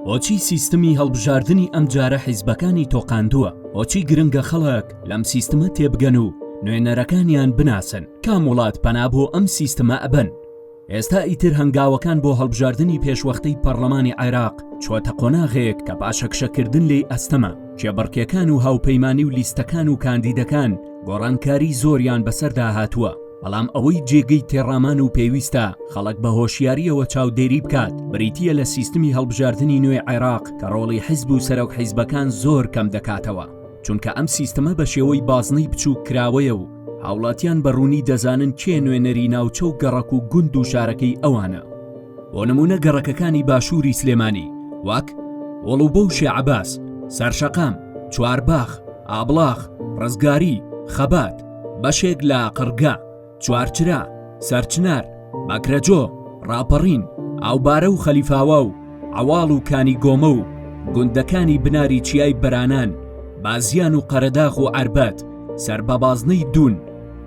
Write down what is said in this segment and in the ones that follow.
بۆچی سیستمی هەڵبژاردنی ئەمجارە حیزبەکانی تۆقاندووە؟ بۆچی گرنگە خەڵک لەم سیستمە تێبگەن و نوێنەرەکانیان بناسن؟ کام وڵات پەنا بۆ ئەم سیستمە ئەبەن؟ ئێستا ئیتر هەنگاوەکان بۆ هەڵبژاردنی پێشوەختەی پەڕلەمانی عێراق چووەتە قۆناغێک کە پاشەکشەکردن لێی ئەستەمە، کێبڕکێکان و هاوپەیمانی و لیستەکان و کاندیدەکان گۆڕانکاری زۆریان بەسەردا هاتووە، بەڵام ئەوەی جێگەی تێڕامان و پێویستە خەڵک بە هۆشیارییەوە چاودێری بکات بریتییە لە سیستمی هەڵبژاردنی نوێی عێراق کە ڕۆڵی حیزب و سەرۆک حیزبەکان زۆر کەم دەکاتەوە. چونکە ئەم سیستمە بە شێوەی بازنەی بچووک کراوەیە و هاوڵاتیان بە ڕوونی دەزانن کێ نوێنەری ناوچە و گەڕەک و گوند و شارەکەی ئەوانە. بۆ نموونە گەڕەکەکانی باشووری سلێمانی وەک، وڵوبە و شێعەباس، سەرشەقام، چوارباخ، ئابڵاخ، ڕزگاری، خەبات، بەشێک لە قڕگە، چوارچرا، سەرچنار، بەکرەجۆ، ڕاپەڕین، ئاوبارە و خەلیفاوا و عەواڵ و کانی گۆمە و گوندەکانی بناری چیای بەرانان، بازیان و قەرەداغ و عەربەت، سەر بە بازنەی دوون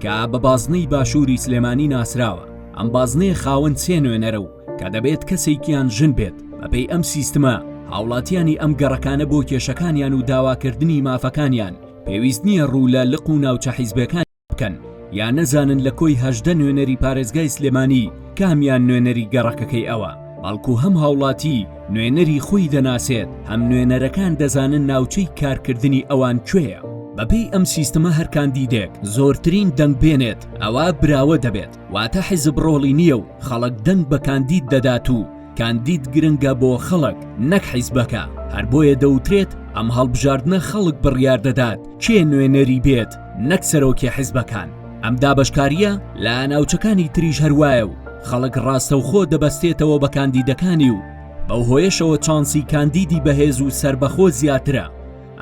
کە بە بازنەی باشووری سلێمانی ناسراوە. ئەم بازنەیە خاوەن سێ نوێنەرە و کە دەبێت کەسێکیان ژن بێت. بەپێی ئەم سیستمە هاوڵاتیانی ئەم گەڕەکانە بۆ کێشەکانیان و داواکردنی مافەکانیان پێویست نییە ڕوو لە لق و ناوچە حیزبەکان بکەن یا نەزانن لە کۆی 18 نوێنەری پارێزگای سلێمانی کامیان نوێنەری گەڕەکەکەی ئەوە، بەڵکو هەم هاوڵاتی نوێنەری خۆی دەناسێت هەم نوێنەرەکان دەزانن ناوچەی کارکردنی ئەوان کوێیە. بەپێی ئەم سیستمە هەر کاندیدێک زۆرترین دەنگ بێنێت ئەوا براوە دەبێت، واتە حیزب ڕۆڵی نییە و خەڵک دەنگ بە کاندید دەدات و کاندید گرنگە بۆ خەڵک نەک حیزبەکە، هەر بۆیە دەوترێت ئەم هەڵبژاردنە خەڵک بڕیار دەدات کێ نوێنەری بێت نەک سەرۆکی حیزبەکان. ئەم دابەشکارییە لە ناوچەکانی تریش هەر وایە و خەڵک ڕاستەوخۆ دەبەستێتەوە بە کاندیدەکانی و بەو هۆیەشەوە چانسی کاندیدی بەهێز و سەربەخۆ زیاترە.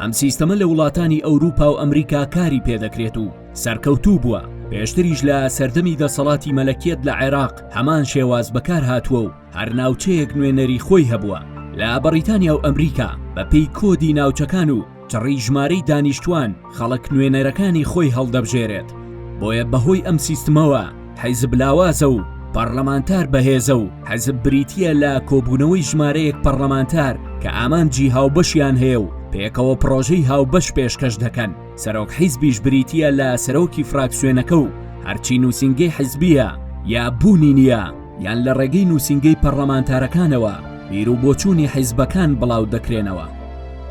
ئەم سیستەمە لە وڵاتانی ئەوروپا و ئەمریکا کاری پێدەکرێت و سەرکەوتوو بووە، پێشتریش لە سەردەمی دەسەڵاتی مەلەکیەت لە عێراق هەمان شێواز بەکار هاتووە و هەر ناوچەیەک نوێنەری خۆی هەبووە. لە بەڕیتانیا و ئەمریکا بەپێی کۆدی ناوچەکان و چڕی ژمارەی دانیشتوان خەڵک نوێنەرەکانی خۆی هەڵدەبژێرێت، بۆیە بەهۆی ئەم سیستمەوە حیزب لاوازە و پەڕلەمانتار بەهێزە و حیزب بریتییە لە کۆبوونەوەی ژمارەیەک پەڕلەمانتار کە ئامانجی هاوبەشیان هەیە و پێکەوە پڕۆژەی هاوبەش پێشکەش دەکەن. سەرۆک حیزبیش بریتییە لە سەرۆکی فراکسیۆنەکە و هەرچی نووسینگەی حیزبییە یا بوونی نییە یان لە ڕێگەی نووسینگەی پەڕلەمانتارەکانەوە بیروبۆچوونی حیزبەکان بڵاو دەکرێنەوە.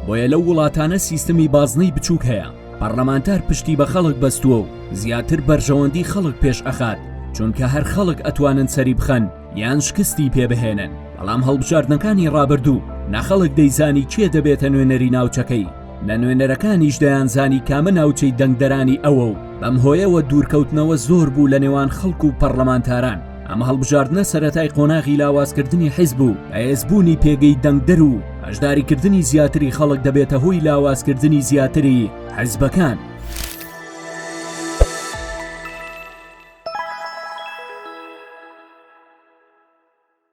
بۆیە لەو وڵاتانە سیستمی بازنەی بچووک هەیە، پەڕلەمانتار پشتی بە خەڵک بەستووە و زیاتر بەرژەوەندی خەڵک پێش ئەخات، چونکە هەر خەڵک ئەتوانن سەری بخەن یان شکستی پێ بهێنن. بەڵام هەڵبژاردنەکانی ڕابردوو نە خەڵک دەیزانی کێ دەبێتە نوێنەری ناوچەکەی، نە نوێنەرەکانیش دەیانزانی کامە ناوچەی دەنگدەرانی ئەوە و بەم هۆیەوە دوورکەوتنەوە زۆر بوو لە نێوان خەڵک و پەڕلەمانتاران. ئەم هەڵبژاردنە سەرەتای قۆناغی لاوازکردنی حیزب و بەهێزبوونی پێگەی دەنگدەر و بەشداریکردنی زیاتری خەڵک دەبێتە هۆی لاوازکردنی زیاتری حیزبەکان.